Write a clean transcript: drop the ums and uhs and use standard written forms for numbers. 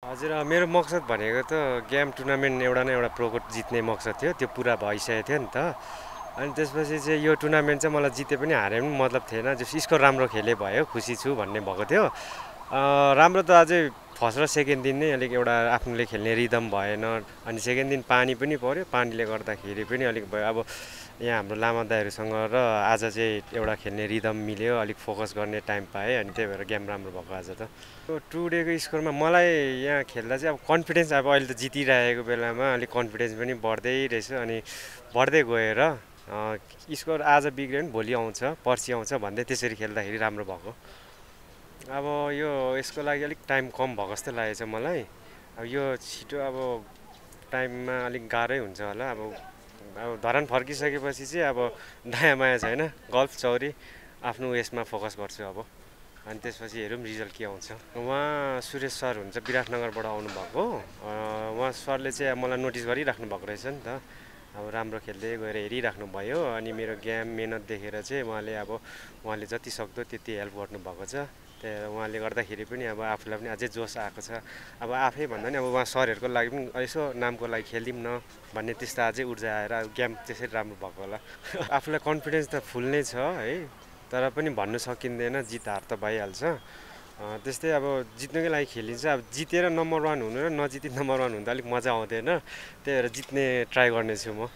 हजुर मेरो मकसद भनेको त गेम टुर्नामेन्ट एउटा न एउटा प्रोको जित्ने मकसद थियो त्यो पुरा भइसकेको थियो नि त अनि त्यसपछि चाहिँ यो टुर्नामेन्ट चाहिँ मलाई जिते पनि हारे पनि मतलब थिएन जस स्कोर राम्रो खेले भयो खुसी छु भन्ने भएको थियो राम्रो त अझै फर्स्ट र सेकेन्ड दिन नै अलिक एउटा आफूले खेल्ने रिदम भएन अनि सेकेन्ड दिन पानी पनि पऱ्यो पानीले गर्दाखेरि पनि अलिक भयो अब यहाँ हाम्रो लामा दाइहरूसँग र आज चाहिँ एउटा खेल्ने रिदम मिल्यो अलिक फोकस गर्ने टाइम पाएँ अनि त्यही भएर गेम राम्रो भएको आज त टु डेको स्कोरमा मलाई यहाँ खेल्दा चाहिँ अब कन्फिडेन्स अब अहिले त जितिरहेको बेलामा अलिक कन्फिडेन्स पनि बढ्दै रहेछ अनि बढ्दै गएर स्कोर आज बिग्रियो भने भोलि आउँछ पर्सि आउँछ भन्दै त्यसरी खेल्दाखेरि राम्रो भएको अब यो यसको लागि अलिक टाइम कम भएको जस्तो लागेको छ मलाई अब यो छिटो अब टाइममा अलिक गाह्रै हुन्छ होला अब धरान फर्किसकेपछि चाहिँ अब दायाँ माया छैन गल्फ चौरी आफ्नो उयसमा फोकस गर्छु अब अनि त्यसपछि हेरौँ रिजल्ट के आउँछ उहाँ सुरेश सर हुन्छ विराटनगरबाट आउनुभएको उहाँ सरले चाहिँ मलाई नोटिस गरिराख्नु भएको रहेछ नि त अब राम्रो खेल्दै गएर हेरिराख्नु भयो अनि मेरो गेम मेहनत देखेर चाहिँ उहाँले जति सक्दो त्यति हेल्प गर्नुभएको छ त्यही उहाँले गर्दाखेरि पनि अब आफूलाई पनि अझै जोस आएको छ अब आफै भन्दा पनि अब उहाँ सरहरूको लागि पनि यसो नामको लागि खेलिदिउँ न भन्ने त्यस्तो अझै ऊर्जा आएर गेम त्यसरी राम्रो भएको होला आफूलाई कन्फिडेन्स त फुल नै छ है तर पनि भन्नु सकिँदैन जित हार त भइहाल्छ त्यस्तै अब जित्नुकै लागि खेलिन्छ अब जितेर नम्बर वान हुनु र नजिति नम्बर वान हुनु त अलिक मजा आउँदैन त्यही भएर जित्ने ट्राई गर्नेछु म